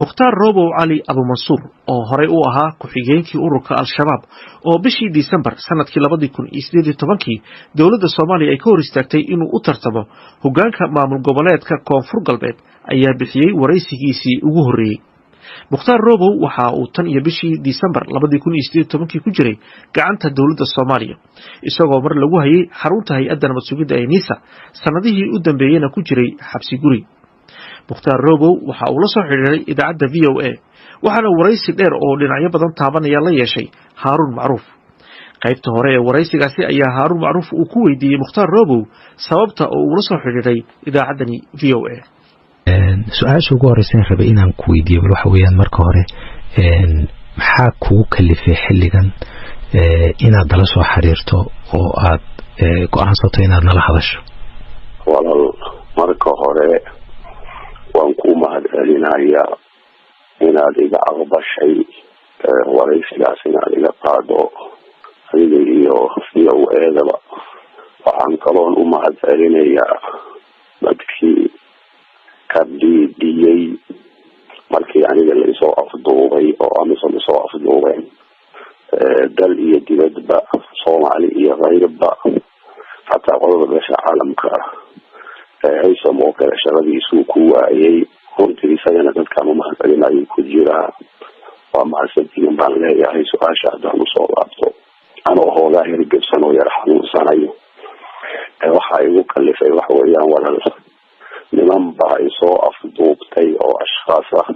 Mukhtaar Robow Cali Abumansuur, oo horey u ahaa ku-xigeenkii ururka Al-Shabaab, oo bishii Disembar sanadkii 2018-kii dowladda Soomaaliya ay ka hor istaagtay inuu u tartamo hoggaanka maamul goboleedka Koonfur Galbeed, ayaa bixiyey waraysigiisii ugu horreeyey. Mukhtaar Robow waxa uu tan iyo bishii Disembar 2018-kii ku jiray gacanta dowladda Soomaaliya, isagoo mar lagu hayay xarunta hay-adda nabad sugidda ee NISA, sanadihii u dambeeyeyna ku jiray xabsi guri. Mukhtaar Robow waxa uu la soo xidhiiray idaacadda VOA, waxaana waraysi dheer oo dhinacyo badan taabanaya la yeeshay Haaruun Macruuf. Qaybta hore ee waraysigaasi ayaa Haaruun Macruuf uu ku weydiiyey Mukhtaar Robow sababta oo uula soo xidhiiray idaacaddani VOA. Su-aasha ugu horeysan rabay inaan ku weydiiyo bal waxa weeyaan, marka hore, maxaa kugu kalifay xilligan inaad nala soo xiriirto oo aad go-aansato inaad nala hadasho? Walaal, marka hore waan ku mahad celinayaa inaad iga aqbashay waraysigaas inaad iga qaado, adiga iyo VOA-daba. Waxaan kaloon u mahad celinayaa dadkii ka dhiidhiyey markii aniga laisoo afduubay oo AMISOM isoo afduubeen, dal iyo dibadba, Soomaali iyo keyrba, xataa qolada beesha caalamka. Haysom oo kale shaqadiisuu ku waayay runtii, isagana dadkaan umahad celinayo ku jiraa. Waa mahadsantihiin baan leeyahay. Su-aasha haddaan usoo laabto, anoo hoogaa hirgebsan oo yar xanuunsanayo, waxaa igu kalifay waxa weeyaan, walaal, niman baa isoo afduubtay oo ashkhaas ah.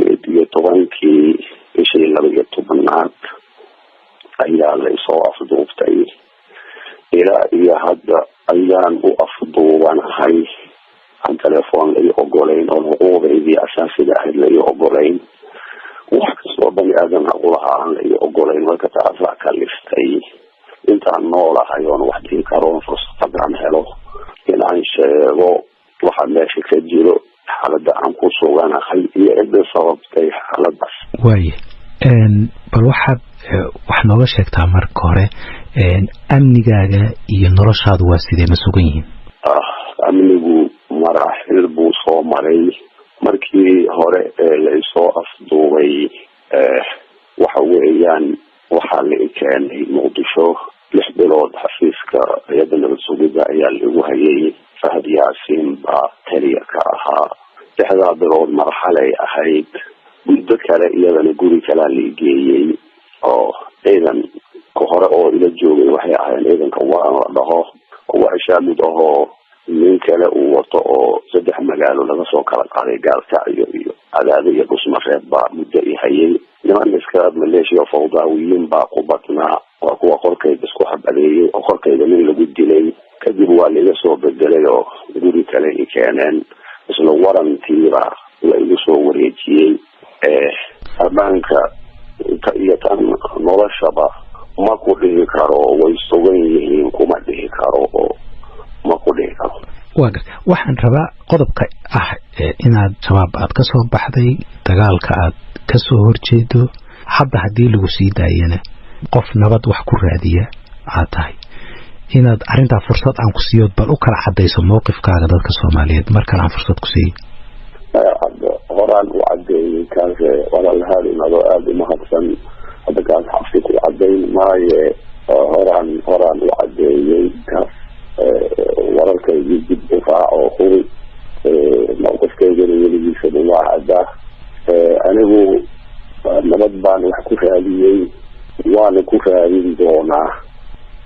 2018-kii bishii 12aad ayaa la isoo afduubtay. Ilaa iyo hadda ayaan u afduubanahay, aan telefoon la ii ogolayn, oon xuquuqdaydii asaasiga ahayd la ii ogolayn, wax kastoo bani aadam xaq ulahaa aan la ii ogolayn. Marka taasaa kaliftay intaan noolahay oon wax dhihi karoon fursadaan helo in aan sheego waxa meesha ka jiro, xaaladda aan ku suganahay iyo cidda sababtay xaaladaas. Waaye, bal waxaad wax nooga sheegtaa marka hore, amnigaaga iyo noloshaadu waa sidee? Ma sugan yihiin? Amnigu maraaxil buu soo maray. Markii hore ee la isoo afduubay, waxa weeyaan, waxaa la i keenay Muqdisho. 6 bilood xafiiska hay-adda nabad sugidda ayaa laigu hayay. Fahad Yaasiin baa taliya ka ahaa. 6daa bilood marxalay ahayd. Muddo kale iyadana guri kalaa la igeeyey oo ciidan ka hore oo ila joogay waxay ahayn ciidanka Waran la dhaho, kuwa ashaamid ahoo nin kale uu wato oo saddex magaalo laga soo kala qaaday, Gaalkacyo iyo Cadaado iyo Dhusmareeb, baa muddo i hayay. Niman iska maleeshiya fawdaawiyiin baa ku badnaa, waa kuwa qorkayga isku xabadeeyey oo qorkayga nin lagu dilay. Kadib waa laiga soo bedelay oo guri kale i keeneen, isla Warantiiba la igu soo wareejiyey. Ammaanka iyo tan noloshaba ma ku dhihi karo way sugan yihiin, kuma dhihi karo oo ma ku dhihi karo. Waa gar. Waxaan rabaa qodobka ah inaad Shabaab aad ka soo baxday, dagaalka aad ka soo horjeedo, hadda haddii lagu sii daayana qof nabad wax ku raadiya aad tahay, inaad arrintaa fursad aan ku siiyo, bal u kala cadayso mowqifkaaga dadka Soomaaliyeed. Mar kale aan fursad ku siiyo. Horaan u cadeeyey kaas, walaal Haarun, adoo aada umahadsan. Hadda kaas xabsi ku cadayn maaye, horaan u cadeeyey kaas. Wararkaygii dib u raac oo hubi. Mowqifkaygana weligiisaba waa caddaa. Anigu nabad baan wax ku raadiyey, waana ku raadin doonaa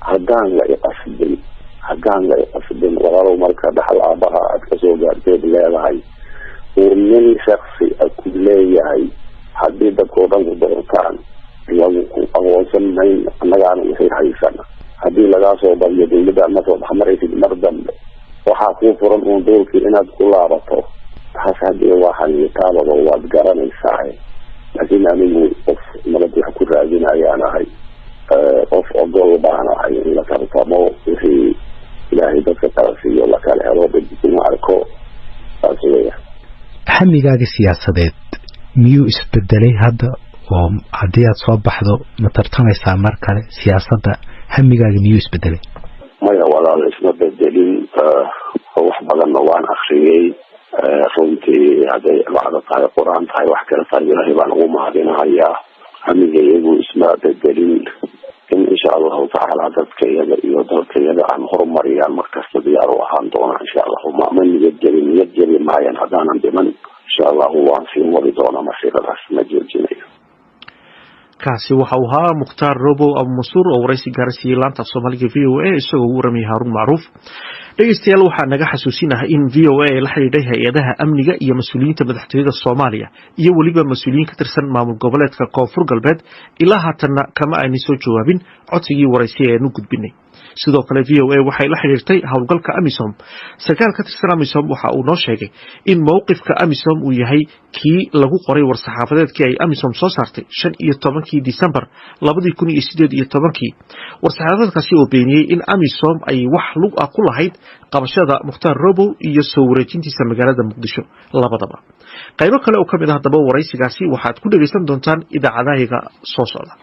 haddaan la iqasbin, haddaan la iqasbin. Walaalow, marka dhaxal aabaha aad kasoo gaarteed leedahay uu nin shaksi a ku leeyahay, haddii dadkao dhan ku doortaan, lagu ku aqoonsan mayn, annagaana wixii haysana. Haddii lagaa soo badiyo, dawladda ma soo dhexmaraysid mar dambe, waxaa kuu furan uun doolkii inaad ku laabato. Taas haddii waa xaniitaabado, waad garanaysaa. Laakiin anigu qof nabad wax ku raadinayaan ahay, qof ogol baan ahay in la tartamo, wixii Ilaahay dadka kala siiyo la kala helo, dad kuma arko, saas weya. Hamigaaga siyaasadeed miyuu isbedelay hadda, oo haddii aad soo baxdo ma tartamaysaa mar kale? Siyaasadda hamigaaga miyuu isbedelay? Maya walaal, isma bedelin. Wax badanna waan akriyey. Runtii hadday bacdo tahay, Qur-aan tahay, wax kala tahay, Ilaahay baan ugu mahadinahayaa. Hamiga iyagu isma bedelin in insha Allahu tacaala dadkayaga iyo dalkayaga aan horumariyaan markasta diyaar u ahaan doona, insha Allahu. Ma niyad jebin, niyad jebi maayan. Haddaanan dhiman, insha Allahu, waan sii wadi doonaa masiiradaas, ma joojinayo. Kaasi waxa uu ahaa Mukhtaar Robow Abumansuur oo waraysi gaarsiiyey laanta af Soomaaliga VOA, isagoo ugu waramayay Haaruun Macruuf. Dhegeystayaal, waxaa naga xasuusinaha in VOA ay la xidhiidhay hay-adaha amniga iyo mas-uuliyiinta madaxtooyada Soomaaliya iyo weliba mas-uuliyiin ka tirsan maamul goboleedka Koonfur Galbeed. Ilaa haatanna kama aynay soo jawaabin codsigii waraysiga eanu gudbinay. Sidoo kale VOA waxay la xidhiirtay howlgalka AMISOM. Sarkaal ka tirsan AMISOM waxa uu noo sheegay in mowqifka AMISOM uu yahay kii lagu qoray war-saxaafadeedkii ay AMISOM soo saartay 15-kii Disembar 2018-kii, war-saxaafadeedkaasi oo beeniyey in AMISOM ay wax lug ah ku lahayd qabashada Mukhtaar Robow iyo soo wareejintiisa magaalada Muqdisho labadaba. Qaybo kale oo ka mid ah haddaba waraysigaasi waxaad ku dhegaysan doontaan idaacadahayaga soo socda.